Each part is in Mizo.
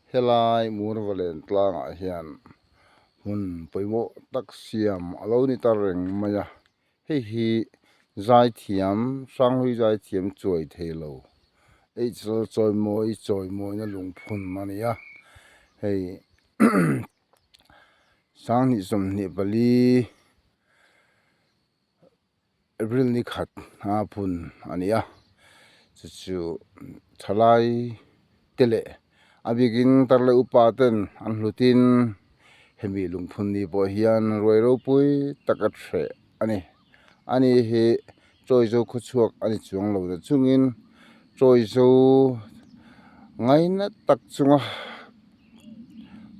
Helai Murvalen tlangah hian hmun pawimawh tak siam a lo ni ta reng mai a, hei hi zaithiam hranghlui zaithiam chuai thei lo H Lalchawimawi chawimawina lungphun a ni a, hei 2024. April ni khat a phun a ni a, chu chu thalai te leh a bikin tar leh upa ten an hlutin hemi lungphun ni pawh hian ruai ropui tak a hreh a ni. Ani hi Chawizo khawchhuak a ni chuang lo ta chungin Chawizo ngaina tak chunga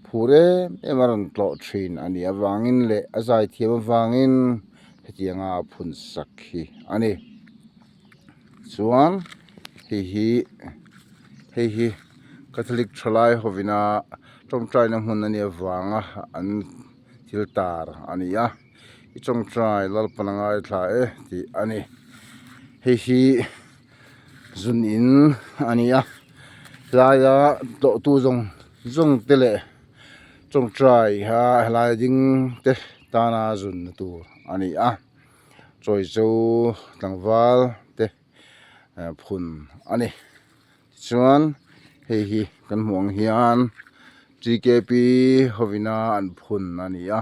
Phur em em a rawn tlawh thin a nih avangin leh a zaithiam avangin hetianga a phun sak hi a ni. Chuan hei hi hei hi Catholic thalai hovina tawngtaina hmun a nih avanga an thil tar a ni a, i tawngtai Lalpan a ngaithla e tih a ni. Hei hi. Zun in a ni a helaia tlawhtu zawng zawng te leh tawngtai kha helai ding te tana zun na tur a ni a chawicho tlangval te phun a ni tichuan hei hi kan hmuh ang hian T K P hovina an phun a ni a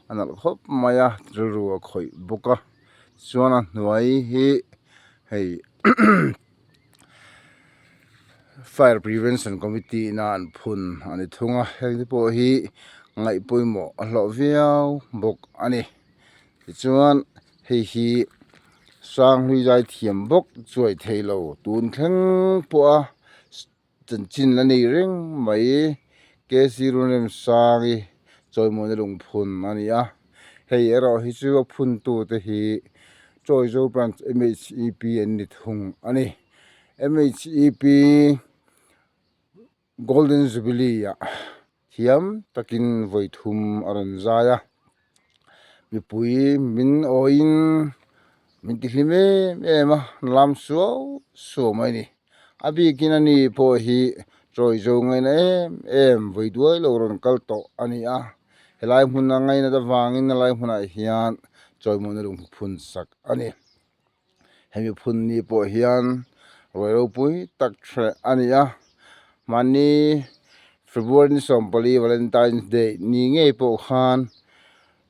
a nalh khawp mai a rilru a khawih bawk a. Chuan a hnuai hi hei fire prevention committee ina an phun a ni thung a heng te pawh hi ngaih pawimawh a hlawh viau bawk a ni tichuan hei hi Sanghlui zai thiam bawk chuai theilo tun thleng pawha Chanchin la nei reng mai. KC Runremsangi chawimawina lungphun a ni a, hei erawh hi chu a phuntute hi Chawizo Branch MHEP an ni thung a ni. MHEP Golden Jubilee ah thiam takin vawi thum a rawn zai a, mipui min awiin min tihlim em em a, lam suau suau mai a ni. A bikin a ni pawh hi chawi zo ngaina em em vawi duai lo rawn kal tawh a ni a, helai hmuna ngainat avangin helai hmunah hian chawimawina lungphun sak a ni. Hemi phun ni pawh hian ruai ropui tak hreh a ni a, mahni February ni 14 Valentine's Day ni ngei pawh khan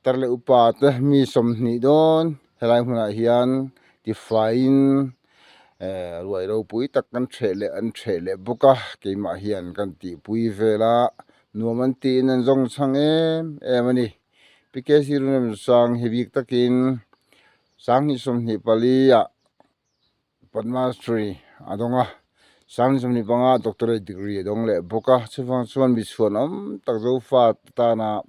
tar leh upa te mi 20 dawn helai hmunah hian tifaiin Eh ruai ropui tak kan ṭheh leh an ṭheh leh bawk a, keimah hian kan tihpui vel a, nuam an tiin an zawng chhang em em a ni. PKC Runremsang hi bik takin 2024 ah Padma Shri a dawng a, 2025 ah Doctorate degree a dawng leh bawk a, chuvang chuan mi chhuanawm tak Zofa tana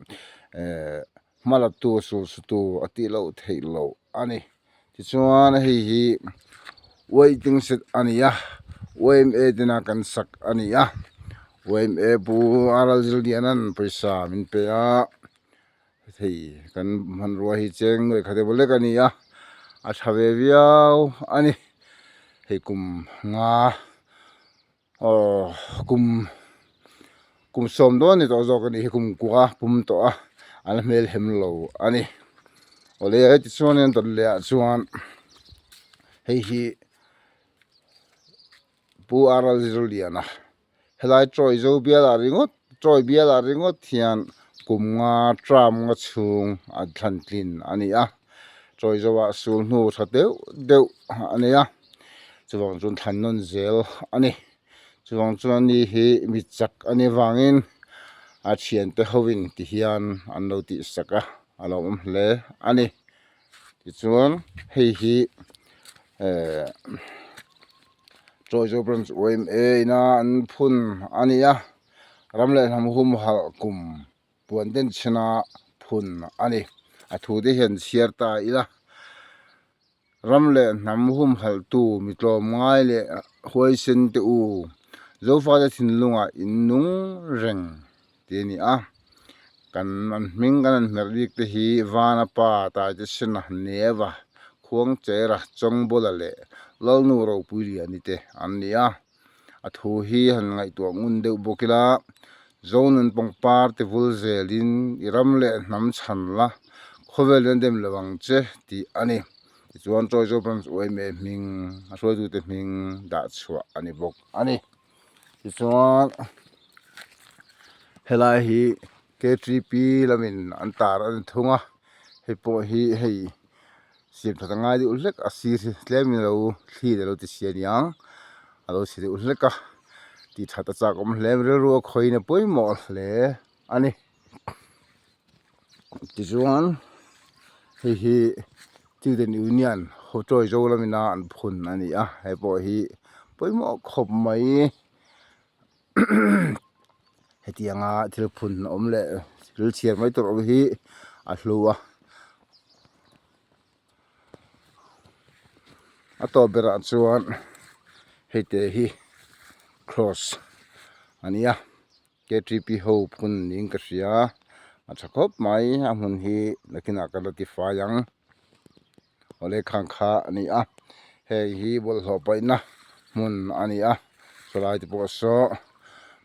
eh hmalatu sulsutu a tih loh theih loh a ni. Tichuan hei hi waiting shed a ni a yma tena kan sak a ni a yma pu R L Zildiana'n pawisa min pe a hei kan hmanrua hi cheng nuai khat emaw lek a ni a a tha ve viau a ni hei kum nga Aw kum kum 10 dawn ni tawh zawk a nih hi kum kua pum tawh a an la hmel hem lo a ni awle tichuan in dawt leh ah chuan hei hi pu R L Zirliana helai chawi zo bial ah ringawt chawi bial ah ringawt hian kum nga term nga chhung a thlan tlin a ni a chawi zo ah sul hnu tha deuh deuh a nei a. Chuvang chuan thlan nawn zel a ni. Chuvang chuan ni hi mi chak a nih avangin a thiante hovin ti hian an lo tih sak a, a lo awm hle a ni. Tichuan hei hi ehh Chawizo Branch yma ina an phun a ni a, ram leh hnam humhalh kum puan den chhena phun a ni. A thu te hian chhiar ta ila. Ram leh hnam humhalhtu mi tlawmngai leh huaisen te u, Zofate thinlungah in nung reng tih a ni a. Kan an hming kan han hmerh bik te hi Vana Pa, Taite Sena, Neva, Khuangchera, Chawngbawla leh Lalnu Ropuiliani te an ni a. A thu hi han ngaihtuah ngun deuh bawk ila. Zonun pangpar ti vul zelin i ram leh hnam chhan la, khawvel in a dem lo ang che tih a ni. Tichuan Tawizo Branch uaime hming a hruaitute hming dah chhuah a ni bawk a ni. Tichuan helai hi K3P lamin an tar a ni thung a, hei pawh hi hei siam that a ngai deuh hlek a sir hi tlem in alo thli alo ti si aniang a lo chhe deuh hlek a tih that a chak awm hle rilru a khawiin a pawimawh hle a ni tichuan hei hi student union ho chawi zo lamina an phun a ni a hei pawh hi pawimawh khawp mai. Hetianga thil phun awm leh thil chhiar mai tur awm hi a hlu a a tawp berah chuan hei te hi cross a nia K T P ho phun niin ka hria a tha khawp mai a hmun hi nakinah ka la tifai ang. Awle khang kha a ni a heng hi bawlhhlawh paihna hmun a ni a sawlai te pawh saw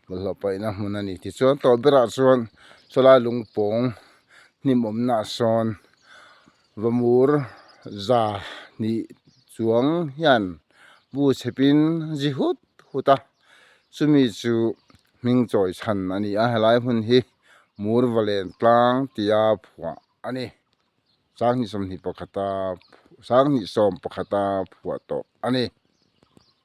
bawlhhlawh paihna hmun a ni tichuan tawh berah chuan sawlai lungpawng hnim awmna ah sawn vamur za hnih chuang hian bu chhepin zi hut hut a chumi chu hming chawi chhan a ni a helai hmun hi murvalen tlang tia phuah a ni. Sanghnih sawmhnih pakhata sanghnih sawm pakhata phuah tawh a ni.